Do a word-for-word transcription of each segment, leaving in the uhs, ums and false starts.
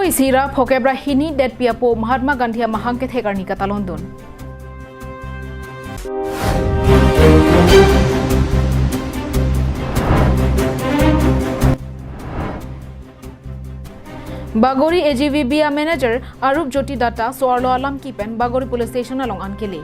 Isi ra phokep ra hini detpi apo Mahatma Gandhi amahang kethek arni katalondun. Bagori A G V B a manager Arup Jyoti Datta so-arlo alam kipen Bagori Police Station along an kele.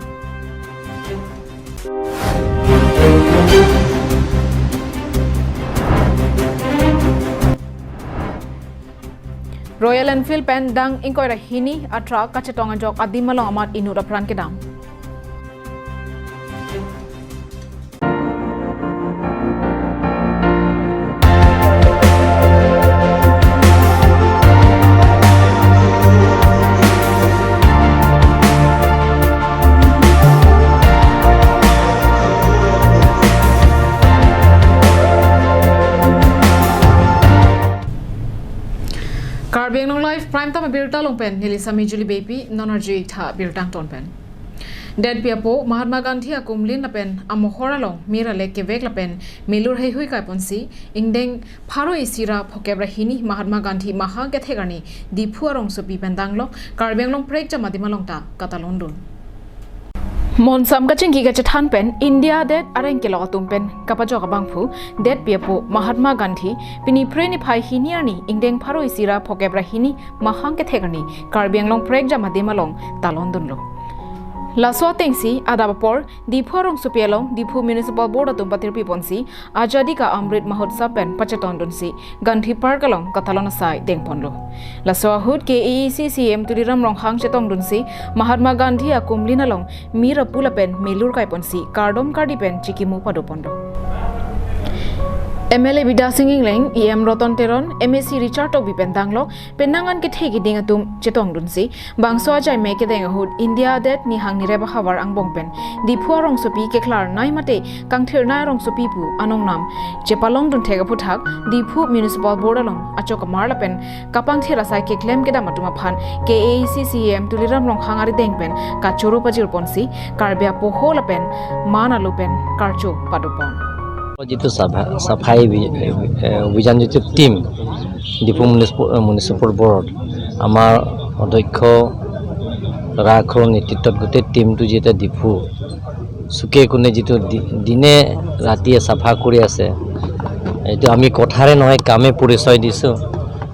Royal Enfield pen dang ingkoi ra hini a truck kachetong ajok adim along amat inut apran kedam. Karbi Anglong Live Prime Time abirta along pen neli Sami Julie Beypi, non arju-ik tha birta angton pen. Detpi apo Mahatma Gandhi akumlin lapen amohor along mir alek kevek lapen milur heihui kaiponsi ingdeng pharo isi ra phokep ra hini Mahatma Gandhi mahang kethek arni Diphu arongsopi pen danglok Karbi Anglong prekjam adim along ta katalondun. Monsam kachingki kachethan pen India adet areng kelok atum pen kapajok abangphu detpi apo Mahatma Gandhi pini Phre niphai hini arni ingdeng pharo isi ra phokep ra hini mahang kethek arni Karbi Anglong prekjam adim along talondunlo. Laso atengsi adap apor Diphu arongsopi along Diphu Municipal Board atum patirpiponsi Azadi Ka Amrit Mahotsav pen pachetondunsi Gandhi Park along katalon asai dengponlo. Laso ahut K A A C C E M Tuliram Ronghang chetongdunsi Mahatma Gandhi akumlin along mir apu lapen milur kaiponsi kardom kardi pen chikimu padoponlo. M L A Bidya Sing Engleng, E M Ratan Teron, M A C Richard Tokbi pen danglok penang an kethe kiding atum chetongdunsi bangso ajai me kedeng ahut India adet nihang nirep ahavar angbong pen Diphu arongsopi keklar nai mate kangthir nai arongsopi pu anongnam chepalongdun thek aphuthak Diphu Municipal Board along achok amar lapen kapangthir asai keklem kedam atum aphan K A A C C E M Tuliram Ronghang arideng pen kachoro pajirponsi Karbi apoho lapen man alo pen karcho padopon. যিটো চাফা চাফাই অভি- এ, অভিযান যিটো টিম Diphu municipal municipal board, আমাৰ অধ্যক্ষ ৰাঘৰ নেতৃত্বত গোটেই টিমটো যিটো ডিফু চুকে কোণে যিটো দি- দিনে ৰাতিয়ে চাফা কৰি আছে, এইটো আমি কথাৰে নহয়, কামে পৰিচয় দিছোঁ।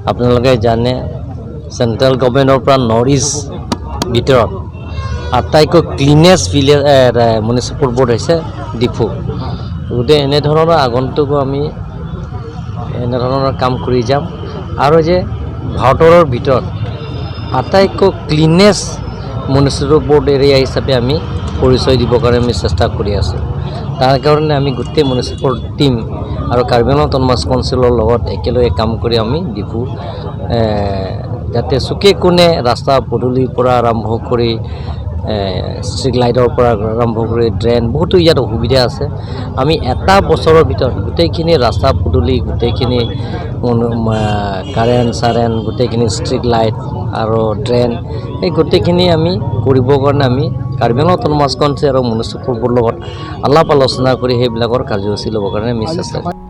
আপোনালোকে জানে, চেণ্ট্ৰেল গভৰ্ণমেণ্টৰ পৰা নৰ্থ ইষ্ট ভিতৰত আটাইতকৈ ক্লিনেষ্ট ভিলেজ মিউনিচিপেল বৰ্ড হৈছে ডিফু। গতিকে এনেধৰণৰ আগন্তুকো আমি এনেধৰণৰ কাম কৰি যাম। আৰু যে ভাৰতৰ ভিতৰত আটাইতকৈ ক্লিনেষ্ট মিউনিচিপেল বৰ্ড এৰিয়া হিচাপে আমি পৰিচয় দিবৰ কাৰণে আমি চেষ্টা কৰি আছোঁ। তাৰ কাৰণে আমি গোটেই মিউনিচিপেল টিম আৰু কাৰ্বি আংলং অট'নমাছ কাউন্সিলৰ লগত একেলগে কাম কৰি আমি ডিফু, এ, যাতে চুকে কোণে ৰাস্তা পদূলিৰ পৰা আৰম্ভ কৰি, এ, ষ্ট্ৰীট লাইটৰ পৰা আৰম্ভ কৰি ড্ৰেইন, বহুতো ইয়াত অসুবিধা আছে। আমি এটা বছৰৰ ভিতৰত গোটেইখিনি ৰাস্তা পদূলি, গোটেইখিনি মনো- মা- কাৰেণ্ট চাৰেণ্ট, গোটেইখিনি ষ্ট্ৰীট লাইট আৰু ড্ৰেইন, এই গোটেইখিনি আমি কৰিবৰ কাৰণে আমি কাৰ্বি আংলং অট'নমাছ কাউন্সিল আৰু মিউনিচিপেল বৰ্ডৰ লগত আলাপ আলোচনা কৰি সেইবিলাকৰ কাৰ্যসূচী ল'বৰ কাৰণে আমি চেষ্টা কৰিম।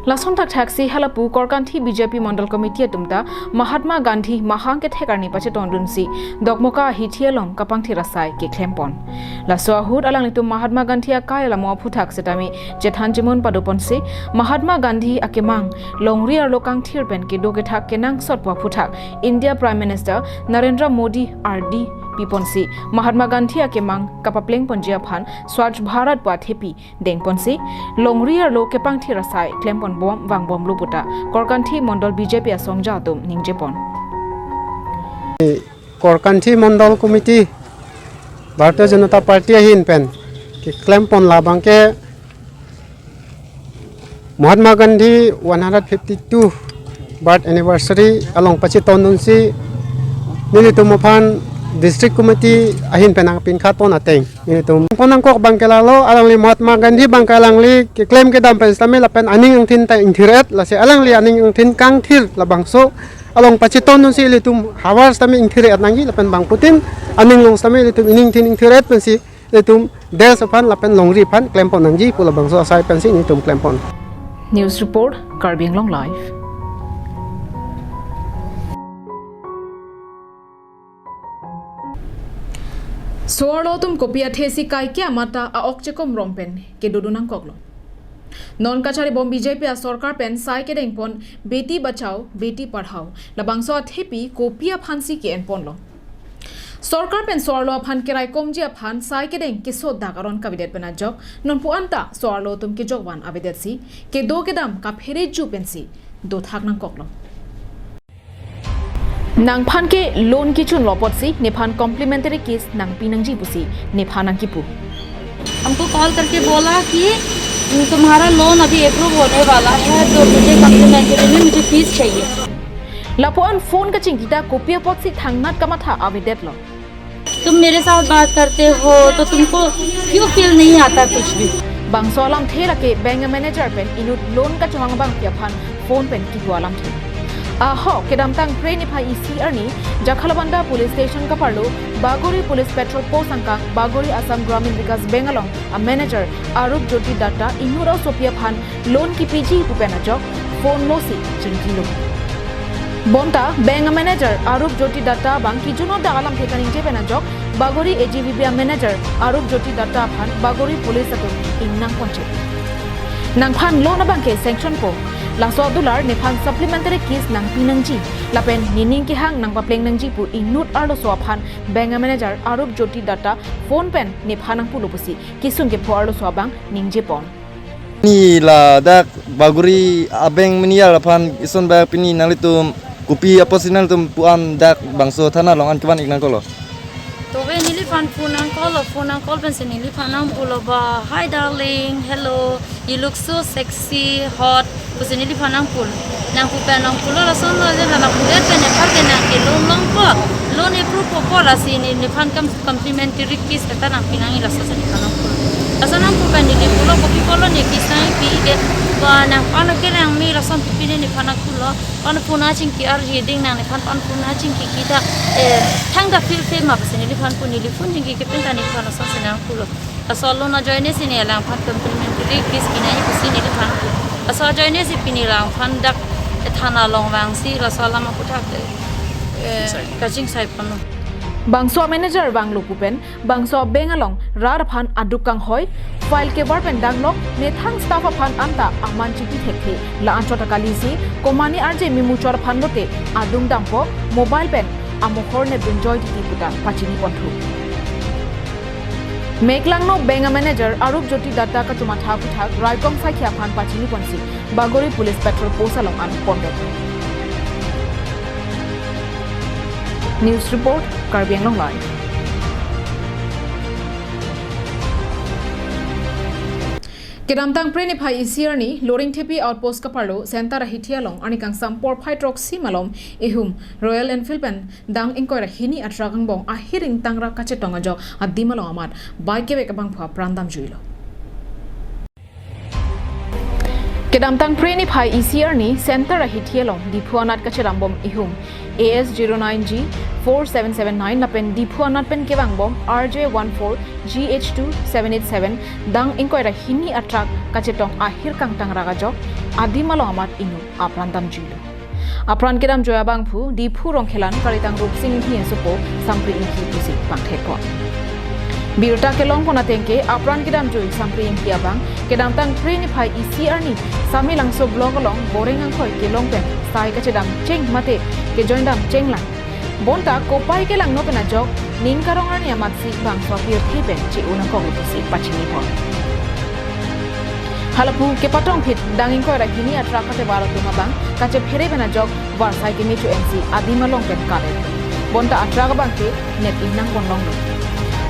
Lason thakthak si halapu Korkanthi B J P Mandal Committee atum ta Mahatma Gandhi mahang kethek arni pachetondunsi Dokmoka ahithi along kapangthir asai keklempon. Laso ahut alanglitum Mahatma Gandhi akai alamo aphuthak setame chethan chimun padoponsi Mahatma Gandhi akemang longri arlo kangthir pen kedo kethak kenangsot pu aphuthak India Prime Minister Narendra Modi ardi piponsi Mahatma Gandhi akemang kapaplengponji aphan Swachh Bharat pu athepi dengponsi longri arlo kepangthir asai klempon bom vangbomlo puta Korkanthi Mandal B J P asongja atum ningjepon. Korkanthi Mandal Committee, Bharatiya Janata Party ahin pen keklempon labang ke Mahatma Gandhi one hundred fifty-two birth anniversary along pachetondunsi nelitum aphan district committee ahin pen nangpinkhatpon ateng nelitum pon nangkok abang ke lalo, alangli Mahatma Gandhi abang ke alangli keklem kedam pen setame lapen aning angthin ta ingthir-et, lasi alangli aning angthin kangthir labangso along pachetondunsi ilitum havar setame ingthir-et nangji lapen bangphutin aning along setame ilitum ining angthin ingthir-et pensi ilitum dress aphan lapen longri aphan klempon nangji pu labangso asai pensi ilitum klempon. News report, Karbi Anglong Live. So-arlo atum kopi athe si kaike amat ta a-ok chekom rong pen kedodun nangkoklo. Non kachari bom B J P asorkar pen sai kedeng pon Beti Bachao, Beti Padhao. Labangso athepi kopi aphan si ke-en ponlo. Sorkar pen so-arlo aphan keraikomji aphan sai kedeng keso dak aron kavedet pen ajok, non pu-an ta so-arlo atum kejok van avedet si, kedo kedam kaphere ju pen si dothak nangkoklo. Nangphan ke loan kechunlo apotsi nephan complimentary kiss nangpi nangji pusi nephan nangkipu. हमको कॉल करके बोला कि तुम्हारा लोन अभी अप्रूव होने वाला है, तो मुझे कम्प्लीमेंट्री में मुझे किस चाहिए। Lapu-an phone kachingki ta kopi apotsi thangnat kamatha avedetlo. तुम मेरे साथ बात करते हो तो तुमको क्यों फील नहीं आता कुछ भी। Bangso alamthe lake bank manager pen inut loan kachomang abangpi aphan phone pen kipu alamthe. Ahok kedamtang Phre niphai isi arni Jakhalabanda Police Station kaparlo Bagori Police Patrol Post angkang Bagori Assam Gramin Vikas Bank along a manager Arup Jyoti Datta inut asopi aphan loan kipiji pu pen ajok phone lo si chingkilo. Bonta bank manager Arup Jyoti Datta abang kejun-o dak alamthe kaningje pen ajok Bagori A G V B manager Arup Jyoti Datta aphan Bagori police atum ingnang ponche. Nangphan loan abangke sanction po. Laso adular nephan supplementary kiss nangpi nangji lapen nening kehang nangpapleng nangji pu inut arloso aphan bank manager Arup Jyoti Datta phone pen nephan nangpulo pusi kesung kepho arloso abang ningje pon. Pini ladak Bagori a-bank manager aphan ison bak pini nanglitum kopi apotsi nanglitum pu-an dak bangso thana along an kevan-ik nangkoklo. Tobe neliphan phone nangkoklo, phone nangkok pensi neliphan nangpulo ba, "Hi darling, hello, you look so sexy, hot," pusi neliphan nangpulo. Nangpu pen nangpulo lason lo je nangpudet pen nephan ke nang ke loan longpo, loan approve po po lasi ne nephan kam complimentary kiss kata nangpi nangji laso si nephan nangpulo. Laso nangpu pen neli pulo kopi pulo ne kiss nangpi ke ba nangphan ke nangmi lason pipi ne nephan nangpulo. Pan phone achingki arji ding nang nephan pan phone achingki kita eh thangta feel feel ma pusi neliphan pu neli phone chingki kepin ta nephan laso si nangpulo. Laso loan ajoine si ne alangphan complimentary kiss pi nangji pusi neliphan pu. Laso ajoine si pini alangphan dak eh thana along vangsi laso alam aputhak eh kachingsai ponlo. Bangso manager vanglo pu pen bangso bank along rat aphan aduk kanghoi, file kevar pen danglok, methang staff aphan anta aman chipi thekthe, la-anchot akali si komane arje memuchot aphan lote adung dampo, mobile pen amohor nepdunjoi titi puta pachini ponthu. Meklangno bank manager Arup Jyoti Datta kachomatha aputhak raikom saikhi aphan pachini ponsi Bagori Police Patrol Post along an pondet. News report, Karbi Anglong Live. Kedamtang Phre niphai isi arni Loringthepi Outpost kaparlo Center ahithi along arni kangsam porphai throksi malom ihum Royal Enfield pen dang ingkoi ra hini a-truck angbong ahir ingtang ra kachetong ajok adim along amat bike kevek abangphu apran damjuilo. Kedamtang Phre niphai isi arni Center ahithi along Diphu anat kachedambom ihum A S zero nine G four seven seven nine lapen Diphu anat pen kevangbom R J one four G H two seven eight seven dang ingkoi ra hini a-truck kachetong ahir kangtang ra kajok adim along amat inut apran damjuilo. Apran kedamjoi abangphu Diphu Rongkhelan, karitang Rupsing Inghi asopo Sampri Inghi pusi pangthekpon. Birta kelongpon atengke apran kedamjoi Sampri Inghi abang kedamtang Phre niphai isi arni Samelangso block along boreng angkoi kelong pen sai kachedam cheng mate kejoindam chenglang. Bonta kopai kelangno pen ajok ning karong arni amatsi bangso apirthe pen che-un nangkoklo pusi pachinipon. Halapu kepatongphit dang ingkoi ra hini a-truck katebar atum abang kachephere pen ajok varsai kemecho ensi adim along pen karet. Bonta a-truck abangke nep ingnang ponlonglo.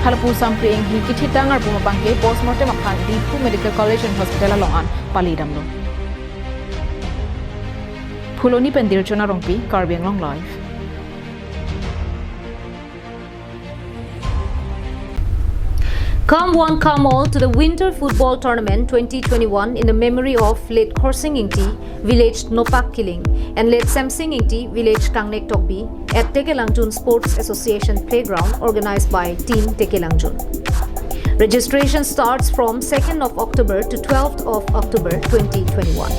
Halapu Sampri Inghi kithitang arbum abangke postmortem aphan Diphu Medical College and Hospital along an palidamlo. Phuloni pen Dirchona Rongpi, Karbi Anglong Live. Come one, come all to the Winter Football Tournament twenty twenty-one in the memory of late Khorsing Ingti, village Nopak Kiling, and late Semsing Ingti, village Kangnek Tokbi, at Tekelangjun Sports Association Playground, organized by Team Tekelangjun. Registration starts from second of October to twelfth of October twenty twenty-one.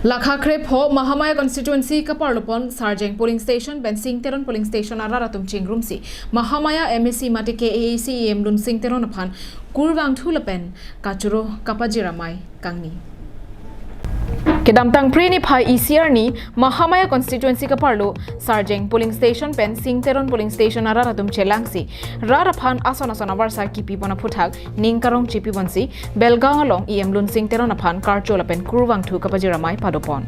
Lakha krepho Mahamaya constituency kaparlopon Sarjeng polling station pen Sing Teron polling station arat atum chingrumsi Mahamaya M A C mate K A A C E M Lunsing Teron aphan kurvangthu lapen kachoro kapajir amei kangni. Kedamtang Phre niphai isi arni Mahamaya constituency kaparlo Sarjeng polling station pen Sing Teron polling station arat atum chelangsi rat aphan ason ason avarsai kipipon aphuthak ning karong chipiponsi Belgaon along E M Lunsing Teron aphan karcho lapen kurvangthu kapajir amei padopon.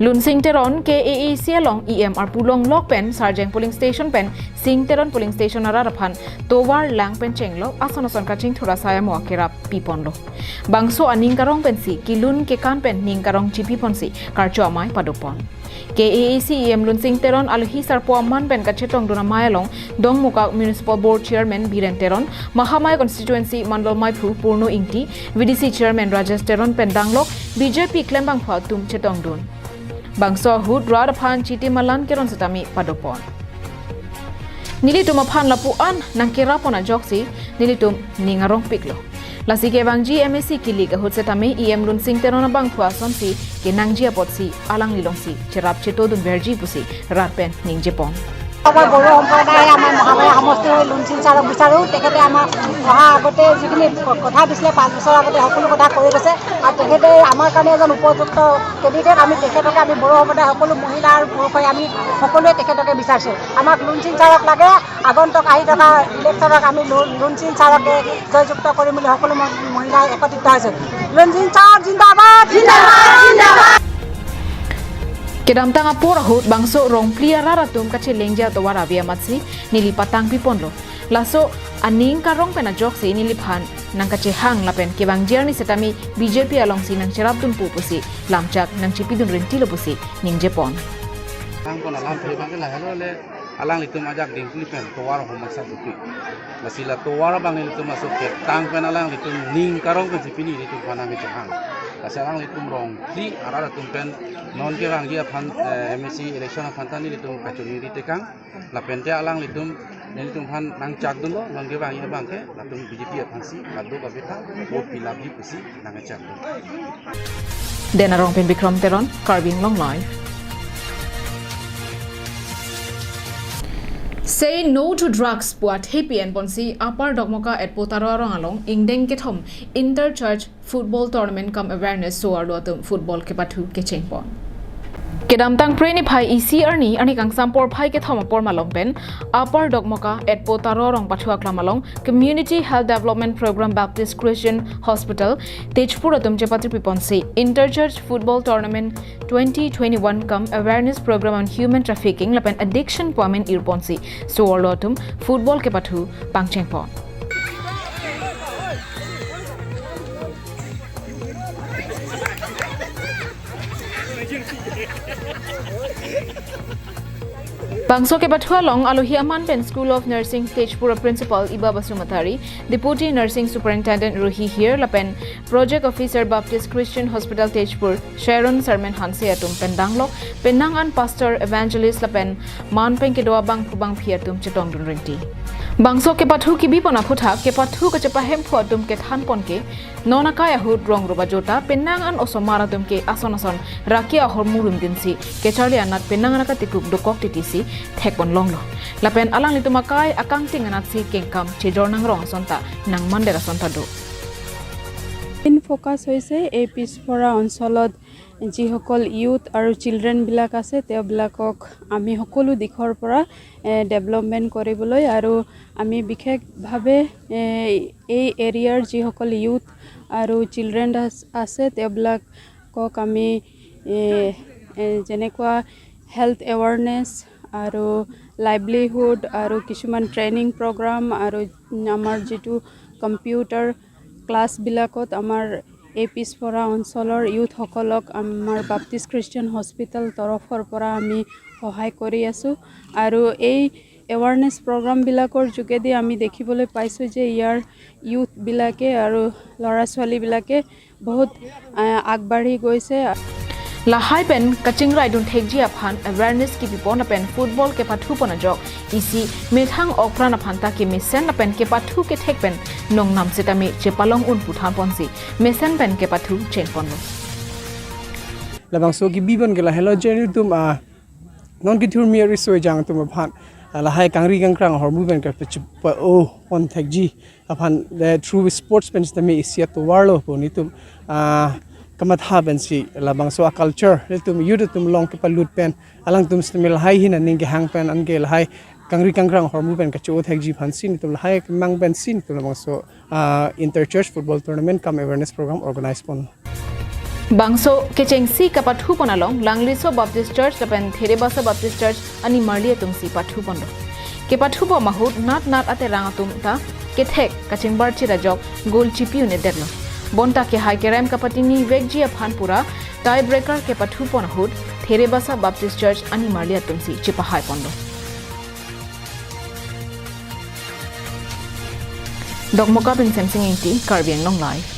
Lunsing Teron K A A C along E M arpu longlok pen Sarjeng polling station pen Sing Teron polling station arat aphan tovar lang pen chenglok ason ason kachingthur asai amo akerap piponlo. Bangso aning karong pensi kelun kekan pen ning karong chipiponsi karcho amei padopon. K A A C E M Lunsing Teron alohi sarpo aman pen kachetongdun amei along Dongmukak Municipal Board Chairman Biren Teron, Mahamaya Constituency Mandal Meiphu Purno Ingti, V D C Chairman Rajesh Teron pen danglok B J P klembangphu atum chetongdun. Bangso ahut rat aphan chiti malan keron setame padopon. Nelitum aphan lapu-an nangkerapon ajoksi nelitum ning arongpiklo. Lasi kevangji M A C kilik ahut setame E M Lunsing Teron abangphu asonsi kenangji apotsi alanglilongsi cherap chetodunverji pusi rat pen ningjepon. আমাৰ বড়ো সম্প্ৰদায়ে আমাৰ মহামায়া সমষ্টিৰ লুনচিন ছাৰক বিচাৰোঁ। তেখেতে আমাৰ অহা আগতে যিখিনি ক-, কথা দিছিলে, পাঁচ বছৰ আগতে সকলো কথা কৈ গৈছে। আৰু তেখেতে আমাৰ কাৰণে এজন উপযুক্ত কেণ্ডিডেট। আমি তেখেতকে, আমি বড়ো সম্প্ৰদায়ৰ সকলো মহিলা আৰু পুৰুষে আমি সকলোৱে তেখেতকে বিচাৰিছোঁ। আমাক লুনচিন ছাৰক লাগে। আগন্তুক আহি থকা ইলেকশ্যনত আমি লু-, লুনচিন ছাৰকে জয়যুক্ত কৰিম বুলি সকলো ম-, মহিলাই একত্ৰিত হৈছে। লুনচিন ছাৰ জিন্দাবাদ, জিন্দাবাদ, জিন্দাবাদ। Kedamtang apor ahut bangso rongphli arat atum kachelengji atovar ave amatsi neli patangpiponlo. Laso aning karong pen ajoksi neliphan nangkachehang lapen kevangji arni setame B J P alongsi nangcherapdunpo pusi lamchak nangchipidun rintilo pusi ningjepon. Tangpon alam phe bang ke lahelo le alanglitum ajak dingpli pen tovar ahomasa dukpik. Lasi la tovar abang nelitum aso ketang pen alanglitum ning karong pensi pini nelitum aphan nangkachehang. Lasi alanglitum rongphli arat atum pen non kevangji aphan, eh, M A C election aphan ta nelitum kachoningri tekang. Lapen te alanglitum nelitum aphan nangchakdunlo, non kevangji abang ke latum B J P aphansi kadokave ta vote pilapji pusi nangchakdun. Dena Rongpin Bikram Teron, Karbi Anglong Live. Say no to drugs pu athepi enponsi Upper Dokmoka et Potaro arong along ingdeng kethom inter church football tournament cum awareness so-arlo atum football kepathu kechengpon. Kedamtang Phre niphai isi arni, arni kangsam porphai kethom apor malom pen Upper Dokmoka et Potaro arong pathu aklam along Community Health Development Program Baptist Christian Hospital Tezpur atum chepatri piponsi Interchurch Football Tournament twenty twenty-one cum Awareness Program on Human Trafficking lapen Addiction pu amen irponsi so-arlo atum football kepathu pangchengpon. Bangso kepathu along alohi aman pen School of Nursing Tezpur Principal Iba Basumatary, Deputy Nursing Superintendent Ruhi Hir lapen Project Officer Baptist Christian Hospital Tezpur Sharon Sarmen Hanse atum pen danglok penang an Pastor, Evangelist lapen man pen kedo abangphu bangphi atum chetongdun rinti. Bangso kepathu kebipon aphuthak kepathu kachepahemphu atum kethanpon ke non akai ahut rong ruba jota penang an osomar atum ke ason ason raki ahormu rumdunsi kecharli anat penang an akatikuk dokok titisi thekpon longlo. Lapen alanglitum akai akangting anatsi kengkam chejor nangrong ason ta nangmandet ason ta do. Main focus হৈছে এই পিছপৰা অঞ্চলত যিসকল ইউথ আৰু চিলড্ৰেনবিলাক আছে, তেওঁবিলাকক আমি সকলো দিশৰ পৰা, এ, ডেভেলপমেণ্ট কৰিবলৈ আৰু আমি বিশেষভাৱে, এ, এই এৰিয়াৰ যিসকল ইউথ আৰু চিলড্ৰেন আছ-, আছে, তেওঁবিলাকক আমি, এ, এ, যেনেকুৱা হেল্থ এৱাৰনেছ আৰু লাইভলিহুড আৰু কিছুমান ট্ৰেইনিং প্ৰগ্ৰাম আৰু আমাৰ যিটো কম্পিউটাৰ ক্লাছবিলাকত আমাৰ এই পিছপৰা অঞ্চলৰ ইউথসকলক আমাৰ বাপ্তিষ্ট খ্ৰীষ্টিয়ান হস্পিটেল তৰফৰ পৰা আমি সহায় কৰি আছোঁ। আৰু এই এৱাৰনেছ প্ৰগ্ৰামবিলাকৰ যোগেদি আমি দেখিবলৈ পাইছোঁ যে ইয়াৰ ইউথবিলাকে আৰু ল'ৰা ছোৱালীবিলাকে বহুত, আহ, আগবাঢ়ি গৈছে। Lahai pen kachingraidun thekji aphan awareness kepipon lapen football kepathupon ajok isi methang okpran aphan ta kemesen lapen kepathu kethek pen nongnam setame chepalong un pu thanponsi mesen pen kepathu chengponlo. Labangso kebi pon ke lahelo je nelitum, ah, non kethurmi riso ejang atum aphan, ah, lahai kangri kangkrang ahormu pen kapachepa-o pon thekji aphan, eh, through sports pen sitame isi atovarlo pu nelitum, ah, kamatha pensi labangso a-culture nelitum youth atum along kepalut pen alangtum sitame lahai ahin aning kehang pen anke lahai kangri kangkrang ahormu pen kache-o thekji aphansi nelitum lahai kemang pensi nelitum labangso, ah, inter-church football tournament cum awareness program organize pon. Bangso kechengsi kapathu pon along Langliso Baptist Church lapen Therebasa Baptist Church ani marli atumsi pathu ponlo. Kepathu pon ahut nat nat aterang atum ta kethek kachingbar chit ajok goal chipi un-edetlo. Bonta kehai kerem kapatini vekji aphan pura tie breaker kepathu pon ahut Therebasa Baptist Church ani marli atumsi chepahai ponlo. Dokmoka pen Semsing Ingti, Karbi Anglong Live.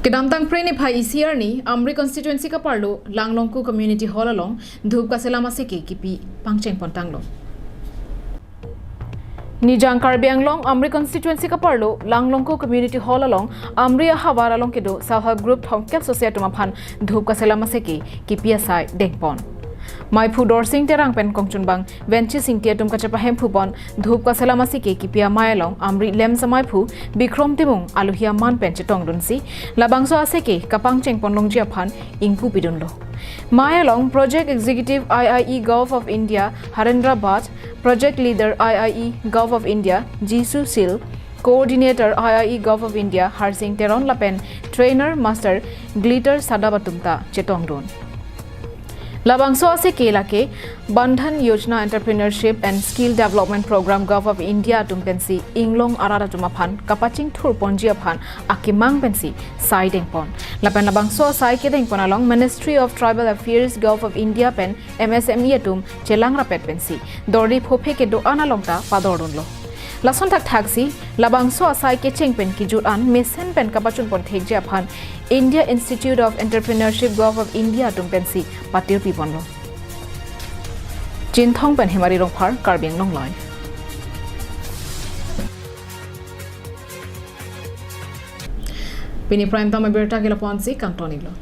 Kedamtang Phre niphai isi arni Amri constituency kaparlo Langlongku Community Hall along Dhupkaselam aseke kipi pangcheng pontanglo. Nijang Karbi Anglong Amri constituency kaparlo Langlongku Community Hall along Amri ahavar along kedo self help group thomkep sose atum aphan Dhupkaselam aseke kipi asai dengpon. Maiphu Dorsing Terang pen kongchunbang Venchis Ingti atum kachepahemphu pon Dhupkaselam aseke kipi amei along Amri LAMPS amaiphu Bikrom Timung aluhi aman pen chetongdunsi labangso aseke kapangcheng ponlongji aphan ingpu pidunlo. Mei along Project Executive I I E Govt of India Hyderabad, Project Leader I I E Govt of India Jisu Sil, Coordinator I I E Govt of India Harsing Teron lapen Trainer Master Glitter Sadap atum ta chetongdun. Labangso aseke lake Bandhan Yojana Entrepreneurship and Skill Development Program Govt of India atum pensi inglong arat atum aphan kapachingthur ponji aphan akemang pensi sai dengpon. Lapen labangso asai kedengpon along Ministry of Tribal Affairs Govt of India pen M S M E atum chelang rapet pensi dordi phophe kedo-an along ta padordunlo. Lason thakthaksi labangso asai kecheng pen kejut an mesen pen kapachun pon thekji aphan India Institute of Entrepreneurship Govt of India atum pensi patirpi ponlo. Chinthong pen Hemari Rongphar, Karbi Anglong Live. Pini prime time abirta ke lapu-ansi kangton-iklo.